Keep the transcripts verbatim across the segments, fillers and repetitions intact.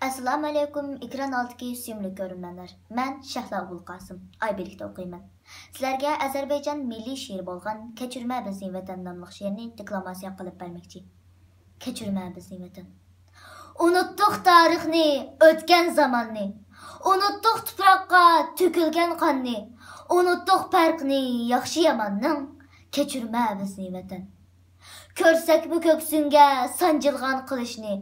ئەسسالامۇئەلەيكۇم، ئېكران ئالدىدىكى سۆيۈملۈك كۆرۈرمەنلەر. مەن شەھلا ئوبۇلقاسىم، ئايبىلىكتە ئوقۇيمەن. سىلەرگە ئەزەربەيجان مىللىي شېئىرى بولغان كەچۈرمە بىزنى ۋەتەن ناملىق شېئىرنى دېكلاماتسىيە قىلىپ بەرمەكچى. كەچۈرمە بىزنى ۋەتەن. ئۇنۇتتۇق تارىخنى، ئۆتكەن زاماننى. ئۇنۇتتۇق تۇپراققا تۆكۈلگەن قاننى. ئۇنۇتتۇق پەرقنى ياخشى ياماننىڭ. كەچۈرمە بىزنى ۋەتەن. كۆرسەكمۇ كۆكسۈڭگە سانجىلغان قىلىچنى،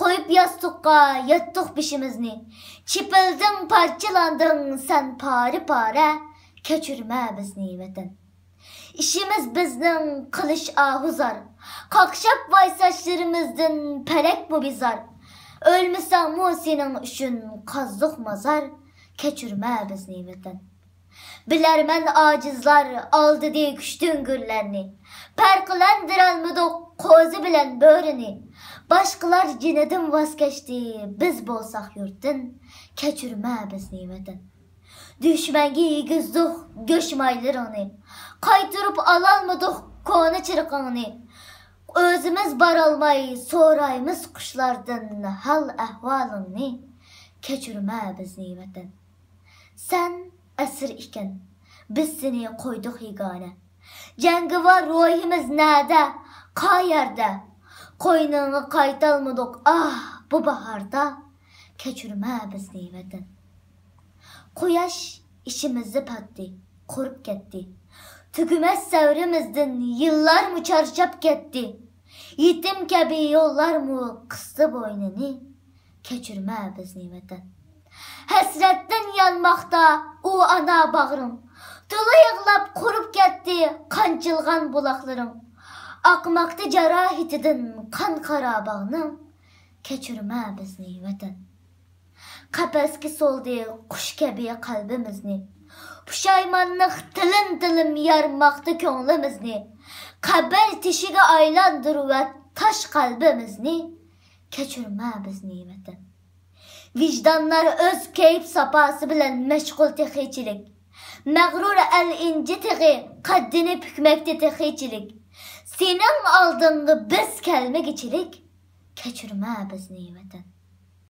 قويۇپ ياستۇققا ياتتۇق بېشىمىزنى. چېپىلدىڭ، پارچىلاندىڭ سەن پارە-پارە، كەچۈرمە بىزنى ۋەتەن. ئىشىمىز بىزنىڭ قىلىش ئاھۇ زار، قاقشاپ ۋاي ساچلىرىمىزدىن پەلەكمۇ بىزار. ئۆلمىسەڭمۇ سېنىڭ ئۈچۈن قازدۇق مازار، كەچۈرمە بىزنى ۋەتەن. بىلەرمەن ئاجىزلار ئالدىدى كۈچتۈڭ گۈرلەرنى، پەرقلەندۈرەلمىدۇق قوزا بىلەن بۆرىنى. باشقىلار جېنىدىن ۋاز كەچتى، بىز بولساق يۇرتتىن، كەچۈرمە بىزنى ۋەتەن. دۈشمەنگە يېگۈزدۇق گۆش مايلىرىڭنى، قايتۇرۇپ ئالالمىدۇق كونا چىرىقىڭنى. ئۆزىمىز بارالماي سورايمىز قۇشلاردىن ھال ئەھۋالىڭنى، كەچۈرمە بىزنى ۋەتەن. سەن ئەسىر ئىكەن، بىز سېنى قويدۇق يېگانە. جەڭگىۋار روھىمىز نەدە، قايەردە؟ قوينۇڭغا قايتالمىدۇق، ئاھ، بۇ باھاردا، كەچۈرمە بىزنى ۋەتەن. قۇياش ئىچىمىزدە پاتتى، قۇرۇپ كەتتى. تۈگىمەس سەۋرىمىزدىن يىللارمۇ چارچاپ كەتتى. يېتىم كەبى يوللارمۇ قىستى بوينىنى، كەچۈرمە بىزنى ۋەتەن. ھەسرەتتىن يانماقتا ئۇ ئانا باغرىڭ. تولا يىغلاپ قۇرۇپ كەتتى قانچىلغان بۇلاقلىرىڭ. ئاقماقتا جاراھىتىدىن قان قاراباغنىڭ، كەچۈرمە بىزنى ۋەتەن. قەپەسكە سولدى قۇش كەبى قەلبىمىزنى. پۇشايمانلىق تىلىم-تىلىم يارماقتا كۆڭلىمىزنى. قەبرە تېشىگە ئايلاندۇرۇۋەت تاش قەلبىمىزنى، كەچۈرمە بىزنى ۋەتەن. ۋىجدانلار ئۆز كەيپ ساپاسى بىلەن مەشغۇل تېخىچىلىك. مەغرۇر ئەل ئىنجى تېغى قەددىنى پۈكمەكتە تېخىچىلىك. سېنىڭ ئالدىڭغا بىز كەلمىگۈچىلىك، كەچۈرمە بىزنى ۋەتەن.